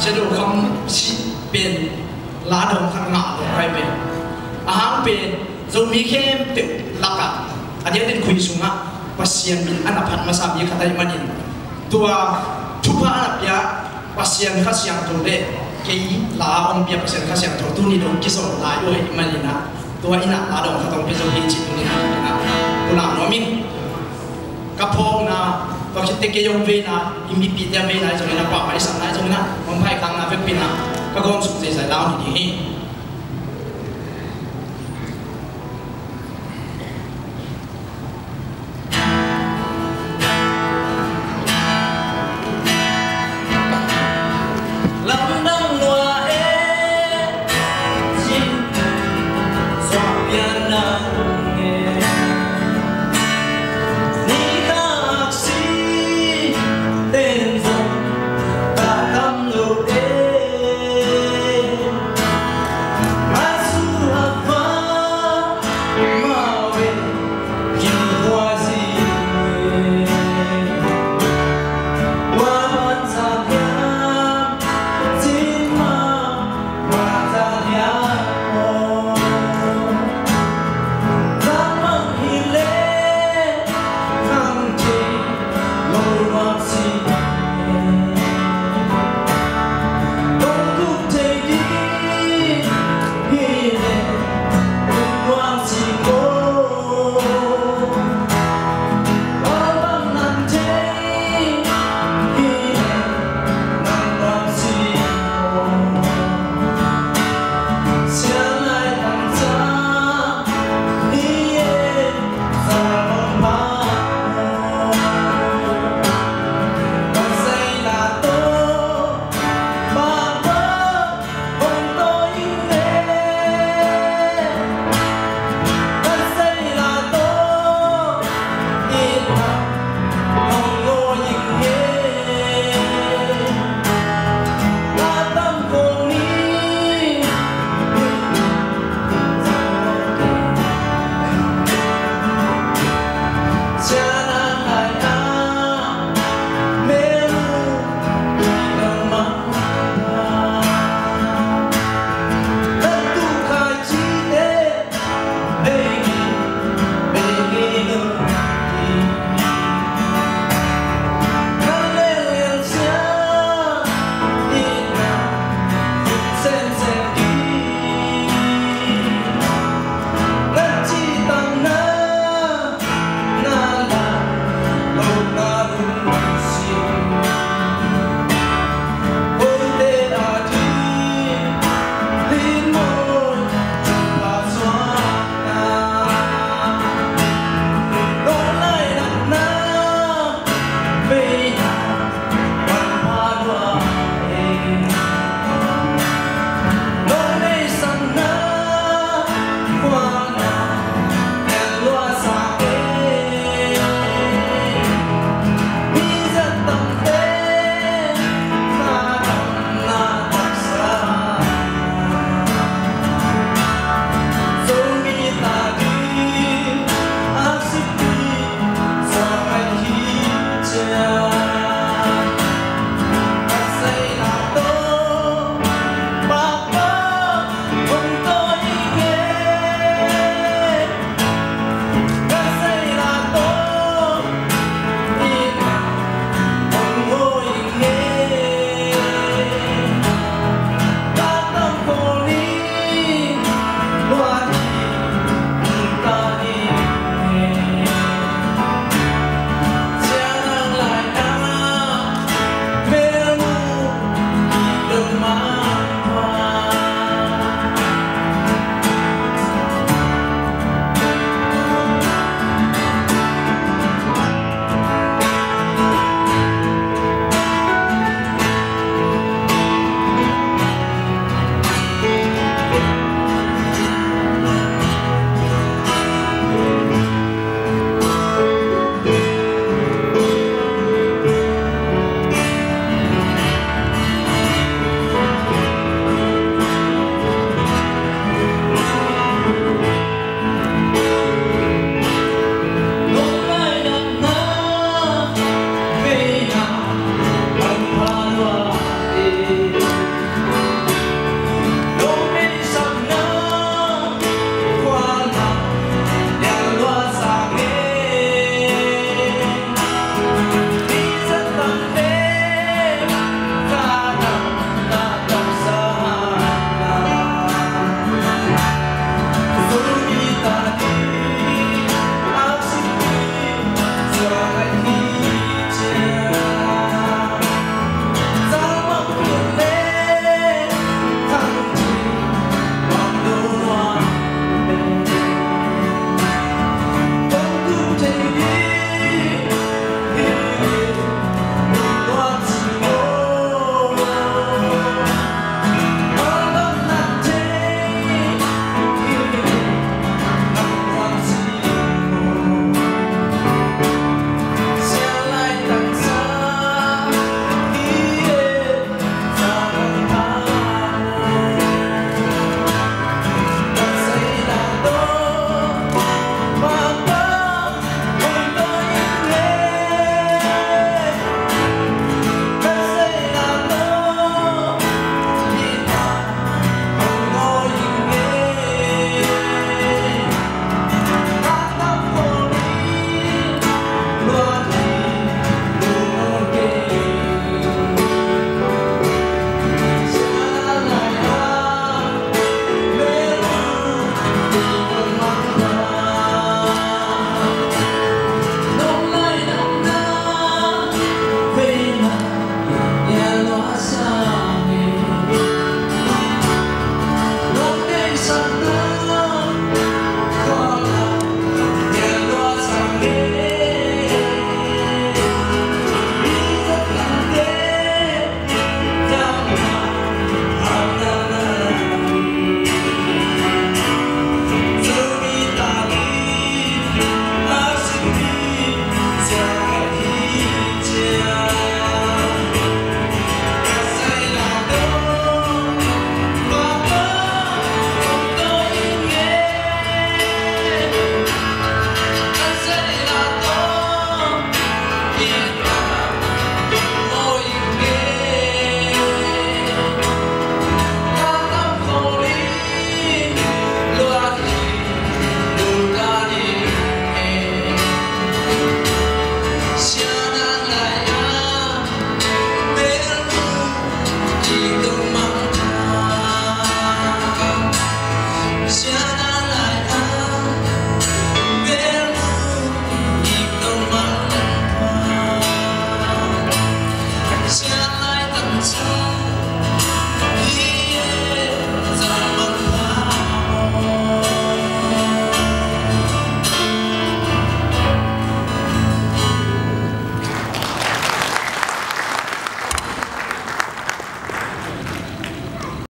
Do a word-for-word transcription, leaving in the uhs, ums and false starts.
Shadow Kham Sih pen la dawng khat ngah lo kai pen. A hang pen Zomi khempeuh lakah a diakdiak khui sungah Pasian min a na phat masa mi khat ahih manin, tua thupha a na pia Pasian Kha Siangtho le kei la a hong pia Pasian Kha Siangtho tuni dong kisawm lai uh ahih manin ah, tua in ah la dawng khat hong pia zo hi cih tuni in ah, tua in ah pulak nuam ing. Ka phawkna, tua khit teh kei hong veina, i mipite a veina ahi zongin ah, pammaih i sakna ahi zongin ah, hong paikhakna vekpi in ah ka gawm suk zeizai lau ni ding hi. Lamdang lua e, cin suak pian nang e. Ni khak si ten zong ta kam lo e.